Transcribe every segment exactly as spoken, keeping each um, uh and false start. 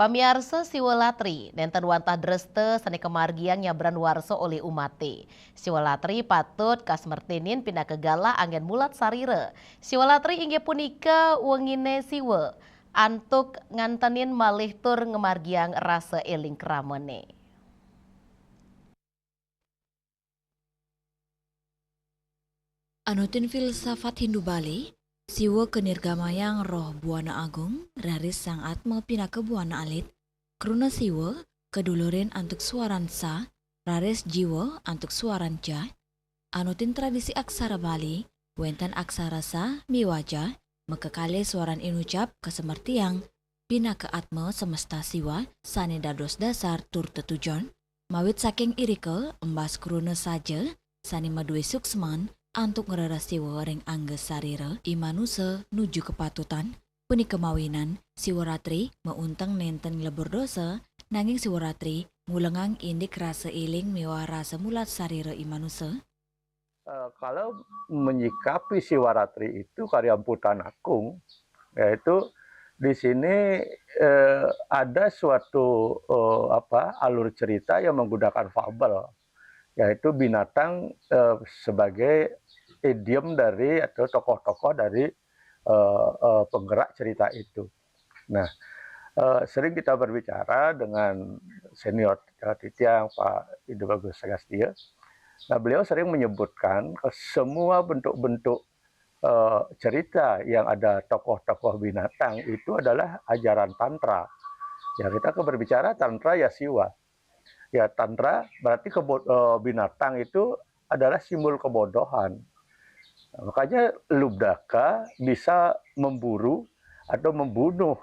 Pamiarsa, Siwa Latri nénten wantah dresta sané kamargiang nyabran warsa olih umaté. Siwa Latri patut kasmertinin pinaka galah anggén mulat sarira. Siwa Latri inggih punika wenginé Siwa antuk ngantenin malih tur ngamargiang rasa éling kramané. Anutin filsafat Hindu Bali, Siwa kanirgamayang roh buana agung, raris Sang Atma pinaka buana alit. Kruna Siwa kadulurin antuk swaran sa, raris Jiwa antuk swaran ja. Anutin tradisi aksara Bali, wénten aksara sa miwah ja, makakalih swaran inucap kasamertiang pinaka Atma semesta Siwa sané dados dasar tur tetujon. Mawit saking irika, embas kruna saja sané madué suksman antuk ngrereh Siwa ring angga sarira i manusa nuju kapatutan. Punika mawinan Siwa Ratri maunteng nénten nglebur dosa, nanging Siwa Ratri ngulengang indik rasa éling miwah rasa mulat sarira i manusa. Eh, kalau menyikapi Siwa Ratri itu karya Mpu Tan Akung, yaitu di sini, eh, ada suatu, eh, apa, alur cerita yang menggunakan fabel, yaitu binatang, eh, sebagai idiom dari atau tokoh-tokoh dari, eh, eh, penggerak cerita itu. Nah, eh, sering kita berbicara dengan senior kita, titiang, Pak Ida Bagus Sagastya. Nah, beliau sering menyebutkan ke semua bentuk-bentuk, eh, cerita yang ada tokoh-tokoh binatang itu adalah ajaran tantra. Ya, kita ke berbicara tantra ya Siwa. Ya, tantra berarti kebo-, eh, binatang itu adalah simbol kebodohan. Nah, makanya Lubdaka bisa memburu atau membunuh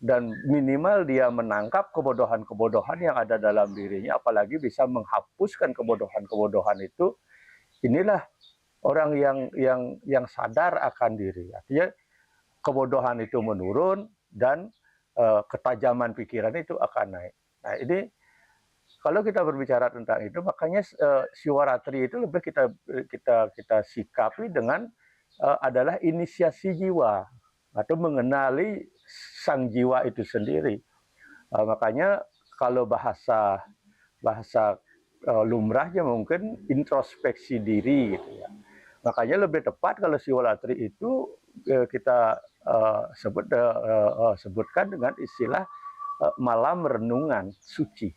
dan minimal dia menangkap kebodohan-kebodohan yang ada dalam dirinya, apalagi bisa menghapuskan kebodohan-kebodohan itu. Inilah orang yang yang yang sadar akan diri. Artinya kebodohan itu menurun dan, eh, ketajaman pikiran itu akan naik. Nah, ini kalau kita berbicara tentang itu, makanya, eh, Siwa Ratri itu lebih kita kita kita sikapi dengan, eh, adalah inisiasi jiwa atau mengenali sang jiwa itu sendiri. Eh, makanya kalau bahasa bahasa, eh, lumrahnya mungkin introspeksi diri gitu ya. Makanya lebih tepat kalau Siwa Ratri itu, eh, kita, eh, sebut, eh, eh, eh, sebutkan dengan istilah, eh, malam renungan suci.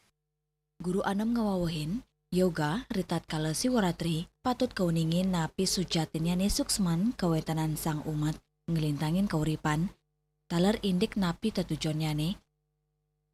Guru anem ngawawehin, yoga ritatkala Siwa Ratri patut kauningin napi sujatinnyané suksman kawéntenan sang umat nglintangin kauripan, taler indik napi tetujonnyané.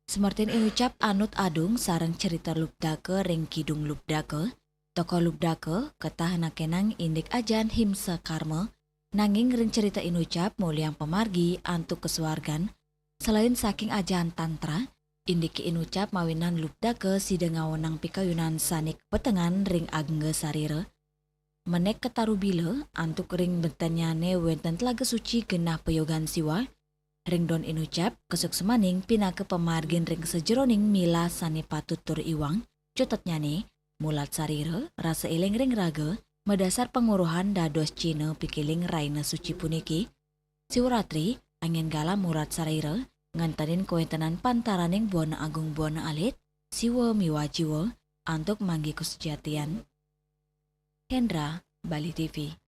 Semertin inucap anut adung sareng cerita Lubdaka ring Kidung Lubdaka, tokoh Lubdaka ketah nakénang indik ajahan himsa karma, nanging ring cerita inucap muliang pamargi antuk kasuargan. Selain saking ajahan tantra, indike inucap mawinan Lubdaka sida ngaonang pikayunan sané kapetengan ring angga sarira. Menék katarubila antuk ring béntannyané wénten telaga suci genah payogan Siwa. Ring don inucap kasuksmaning pinaka pamargin ring sajeroning milah sané patut tur iwang, cutetnyané, mulat sarira, rasa éling ring raga, madasar panguruhan dados cihna pikiling raina suci puniki. Siwa Ratri, anggén galah mulat sarira, ngantenin kawéntenan pantaraning buana agung buana alit, Siwa miwah Jiwa, antuk manggihin kasujatian. Hendra, Bali T V.